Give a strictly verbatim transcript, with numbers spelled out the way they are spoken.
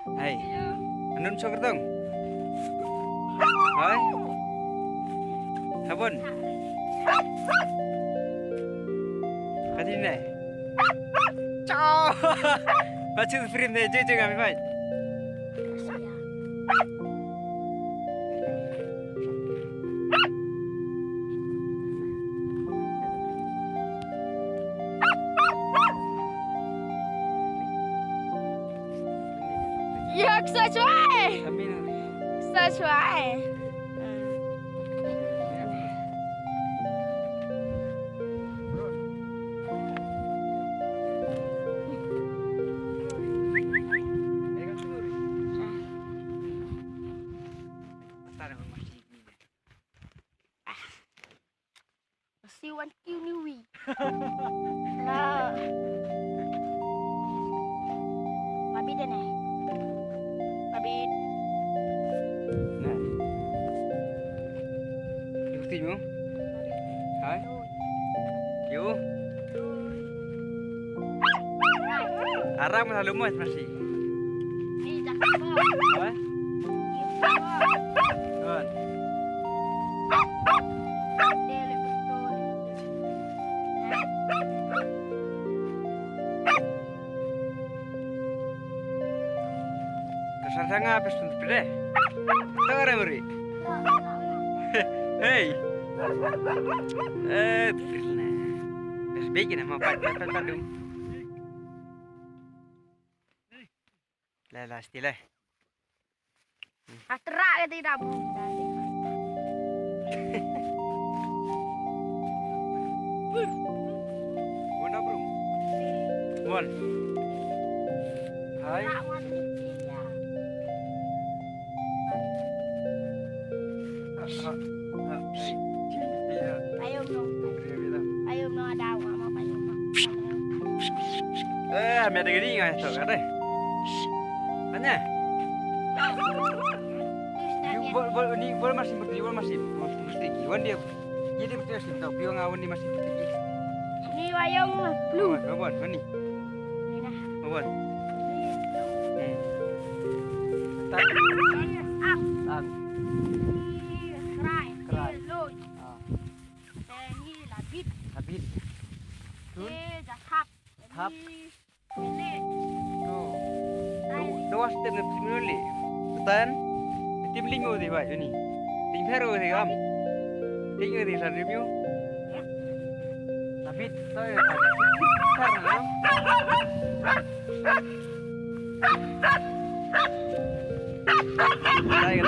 Hai. Anun sok tong. Hai. Habon. Kati ne? Chao. Baca frame ne, je je kami mai. Yak sa chwai. Sa chwai. Siwan kiu ni wi. Lah. Mabit deh neh. Mabit. Nah. Yu ti mu? Hai. Yu. Arang malah lumus masih. Ni dah. Apa? Tuan. Kasar sanga pes pun pede. Tang arang beri. Hey. Eh, pernah. Pes bikin nama pat pat pat dum. Le, le, sti le. Atra ka ti da brum. Wan da brum. Wan. Hai. Ayo no. Ayo no ada mama payo. Eh, me ada gini ngai so kata. Tanya. Yu bol bol ni bol masih berarti bol masih berarti ki wan dia. Jadi berarti masih tahu pion awan ni masih berarti ki. Ni wayang blue. Awan, awan, mani. Ni dah. Awan. Ni blue. Hmm. Tak. Ang. Ang. Ni kerai. Kerai. Ni loy. Ah. Te ni labit. Labit. Tun. Te jakhap. Hap. Ni. Ni. Tu. Dua step na tim ni. Betan. Tim lingo di bai ni. Tim hero di gam. Tim ni sa review. Labit. Sorry. Sar. Sorry.